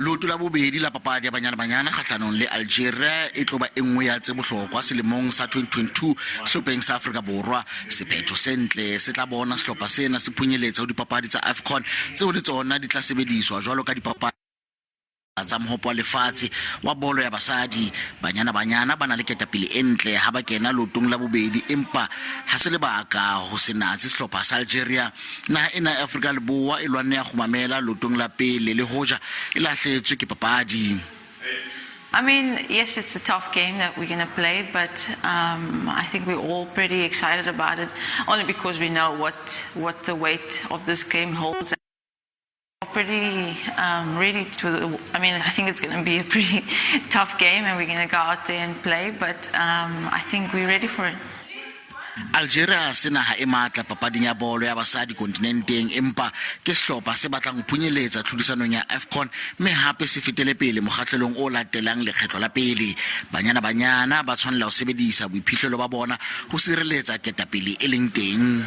Leoto la bobedi la papadi ya Banyana Banyana kgahlanong le Algeria e tlo ba e nngwe ya tse bohlokwa selemong sa 2022 sehlopheng sa Afrika Borwa. Sephetho se ntle se tla bona sehlopha sena se phunyeletsa ho dipapadi tsa AFCON tseo le tsona di tla sebediswa jwalo ka dipapadi tsa mohopo wa lefatshe wa bolo ya basadi. Banyana Banyana ba na le ketapele e ntle ha ba kena leotong la bobedi empa ha se lebaka ho se natse sehlopha sa Algeria. Naha ena ya Afrika Leboa e lwanne ya kgumamela leotong la pele le hoja e lahlehetswe ke papadi. I mean, yes, it's a tough game that we're going to play, but I think we're all pretty excited about it, only because we know what the weight of this game holds. Pretty ready to. I mean, I think it's going to be a pretty tough game, and we're going to go out there and play. But I think we're ready for it. Algeria se naha e matla papading ya bolo ya basadi kontinenteng empa ke sehlopha se batlang ho phunyeletsa tlhodisanong ya AFCON mme hape se fetele pele mokgahlelong o latelang lekgetlo la pele. Banyana Banyana ba tshwanela ho sebedisa boiphihlelo ba bona ho sireletsa ketapele e leng teng.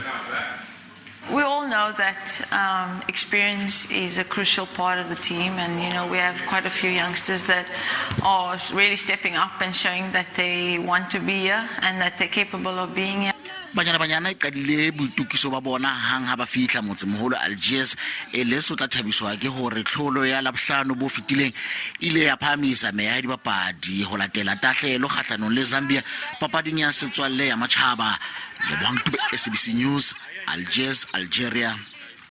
We all know that experience is a crucial part of the team, and we have quite a few youngsters that are really stepping up and showing that they want to be here and that they're capable of being here. Banyana Banyana e qadile boitokiso ba bona hang ha ba fihla motsemoholo Algiers. Ellis o tla thabiswa ke hore tlholo ya Labohlano bo fetileng ile ya phahamisa meya ya dibapadi ho latela tahlehelo kgahlanong le Zambia papading ya setswalle ya matjhaba. Lebohang Tube, SABC News, Algiers, Algeria.